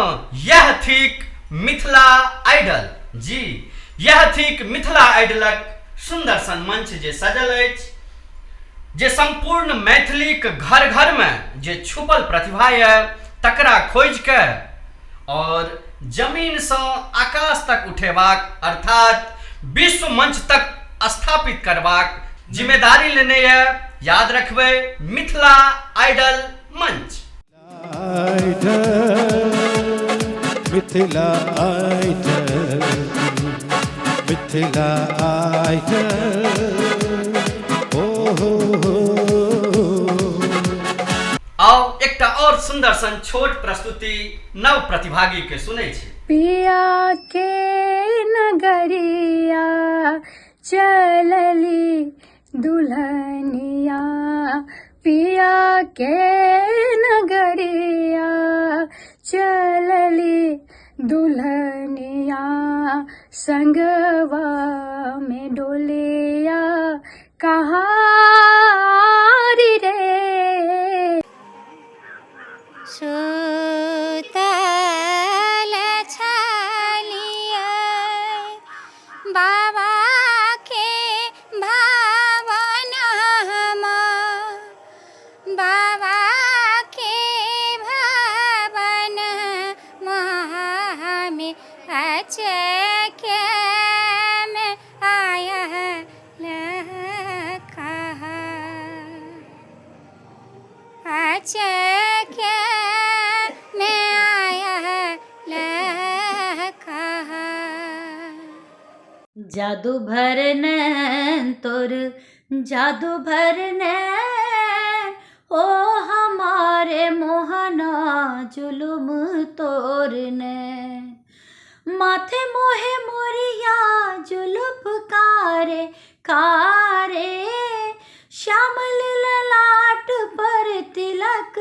हाँ, यह थिक मिथिला आइडल। जी, यह थिक मिथिला आइडलक सुंदर सन मंच जे सजल अछि, जे सम्पूर्ण मैथिलीक घर घरमे जे छुपल प्रतिभा यऽ तकरा खोजि कऽ और जमीनसँ आकाश तक उठेबाक अर्थात विश्व मंच तक स्थापित करबाक जिम्मेदारी लेने यऽ। याद रखबै, मिथिला आइडल मंच। मिथिला आइडल, मिथिला आइडल, ओ हो हो। आउ एकटा और सुंदर सन छोट प्रस्तुति नव प्रतिभागी के सुनै छी। पिया के नगरिया चलली दुल्हनिया, पिया के नगरिया चलली दुल्हनिया, संगवा में डोलिया कहारी रे। सुतल छलियै बाबा के भावना, बाबा के भवन में अचके में आया लखा, अचके में आया लखा। जादू भर नैन तोर, जादू भर नैन, ओ हमारे मोहना जुलुम तोर नैन। माथे मोहे मोरिया जुलुफ कारे कारे, श्यामल ललाट पर तिलक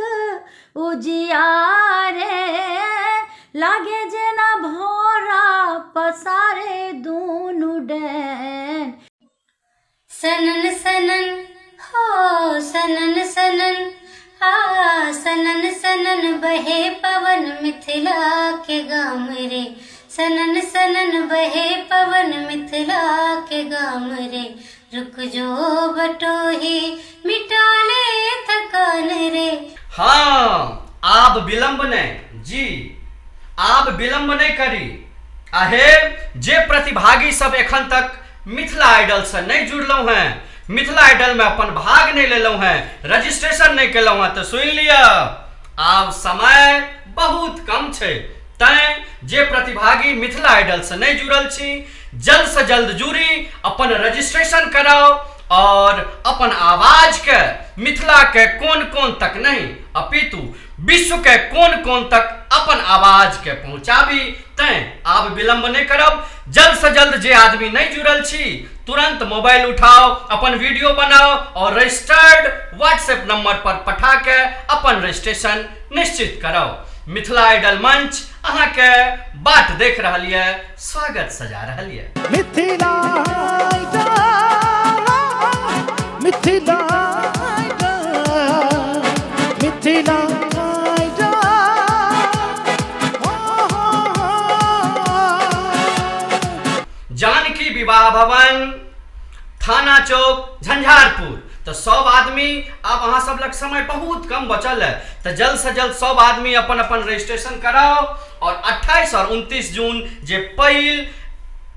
उजियारे, लागे जेना भौरा पसारे दुनू डैन। सनन सनन हो सनन सनन, आ सनन सनन बहे पवन मिथिला के गाम रे, सनन सनन बहे पवन मिथिला के गाम रे, रुक जो बटोही मिटा ले थकान रे। हाँ, आब विलंब नहि जी, आब विलंब नहि करी। आहे जे प्रतिभागी सब एखन तक मिथिला आइडल से नहि जुड़लहुँ हैं, मिथिला आइडल में अपन भाग नहि लेलहुँ हैं, रजिस्ट्रेशन नहि केलहुँ हैं, तऽ सुनि लिअ, आब समय बहुत कम छै। तैं जे प्रतिभागी मिथिला आइडल से नहि जुड़ल छी, जल्द से जल्द जुड़ी, अपन रजिस्ट्रेशन कराउ और अपन आवाज के मिथिला के कोन कोन तक नहीं अपितु विश्व के कोन कोन तक अपन आवाज के पहुंचाबी। तैं आब विलंब नहीं करब, जल्द से जल्द जे आदमी नहीं जुड़ल छी तुरंत मोबाइल उठाओ, अपन वीडियो बनाओ और रजिस्टर्ड व्हाट्सएप नंबर पर पठा के अपन रजिस्ट्रेशन निश्चित कराओ। मिथिला आइडल मंच अहाँ के बाट देख रहल ये, स्वागत सजा रहल ये। Mithila idol, Mithila idol, Mithila idol, हो, हो, हो। जानकी विवाह भवन, थाना चौक, झंझारपुर। तो सब आदमी, अब अहाँ सब लग समय बहुत कम बचल है, तो जल्द से जल्द सब आदमी अपन अपन रजिस्ट्रेशन कराओ और 28 और 29 जून जे पहिल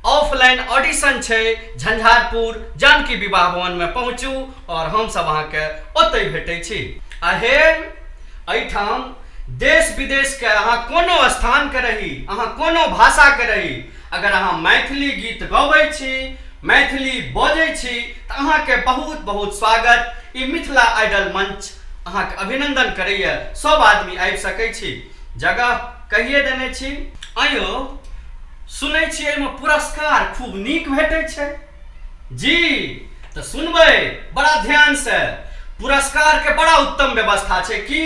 ऑफलाइन ऑडिशन छै झंझारपुर जानकी विवाह भवन में पहुंचू और हम सब अहाँ के ओतहि भेटै छी। आहे एहिठाम देश विदेश के अहाँ कोनो स्थान के रही, अहाँ कोनो भाषा के रही, अगर अहाँ मैथिली गीत गबै छी, मैथिली बजै छी, तऽ अहाँके बहुत बहुत स्वागत। ई मिथिला आइडल मंच अहाँके अभिनंदन करैए। सब आदमी आबि सकै छी, जगह कहिए देने छी। आइयो सुनै छी एहिमे पुरस्कार खूब नीक भेटै छै जी, तऽ सुनबै बड़ा ध्यान से। पुरस्कार के बड़ा उत्तम व्यवस्था छै की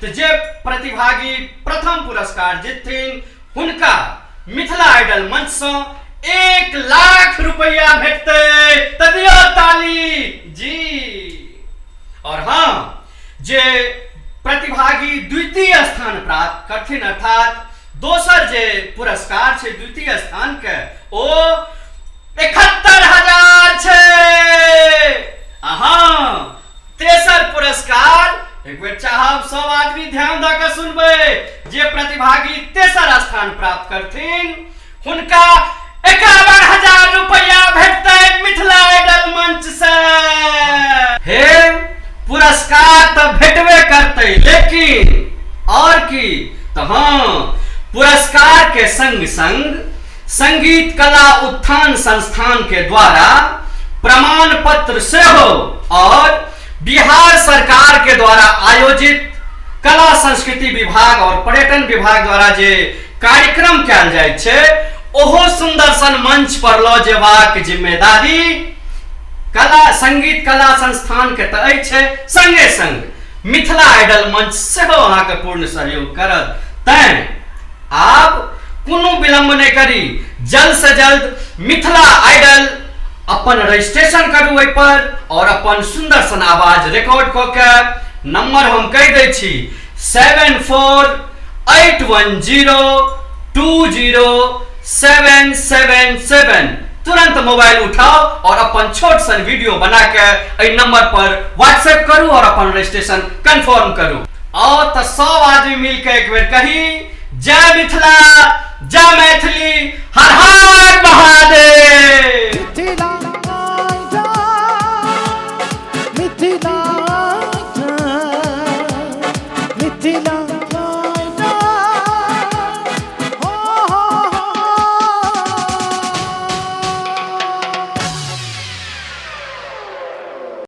तऽ जे प्रतिभागी प्रथम पुरस्कार जीतथिन हुनका मिथिला आइडल मंच सँ 1 लाख रुपया भेटतै। तऽ दियौ ताली जी। और हाँ, जे प्रतिभागी द्वितीय स्थान प्राप्त करथिन अर्थात दोसर जे पुरस्कार छै द्वितीय स्थान के ओ 71,000 छै। आ हँ, तेसर पुरस्कार एक बेर चाहब सब आदमी ध्यान दऽ कऽ सुनबै, जे प्रतिभागी तेसर स्थान प्राप्त करथिन हुनका 51,000 रुपया भेटतै मिथिला आइडल मंच से। हे, पुरस्कार तऽ भेटबे करतै, लेकिन और की? तऽ हँ, पुरस्कार के संग संग संगीत कला उत्थान संस्थान के द्वारा प्रमाण पत्र सेहो और बिहार सरकार के द्वारा आयोजित कला संस्कृति विभाग और पर्यटन विभाग द्वारा जे कार्यक्रम कयल जाइ छै ओहो सुंदर सन मंच पर लऽ जेबाक जिम्मेदारी कला संगीत कला संस्थान के तऽ अछि, संगे संग मिथिला आइडल मंच सेहो अहाँके पूर्ण सहयोग करत। तैं आब कोनो विलंब नहि करी, जल्द से जल्द मिथिला आइडल अपन रजिस्ट्रेशन करू ओहि पर और अपन सुंदर सन आवाज रिकॉर्ड कऽ के नंबर हम कहि दै छी 7481020777। तुरंत मोबाइल उठाओ और अपन छोट सन वीडियो बना के एहि नंबर पर व्हाट्सएप करू और अपन रजिस्ट्रेशन कंफर्म करू। और तऽ सब आदमी मिलके एक बेर कही जय मिथिला, जय मैथिली, हर हर महादेव। मिथिला।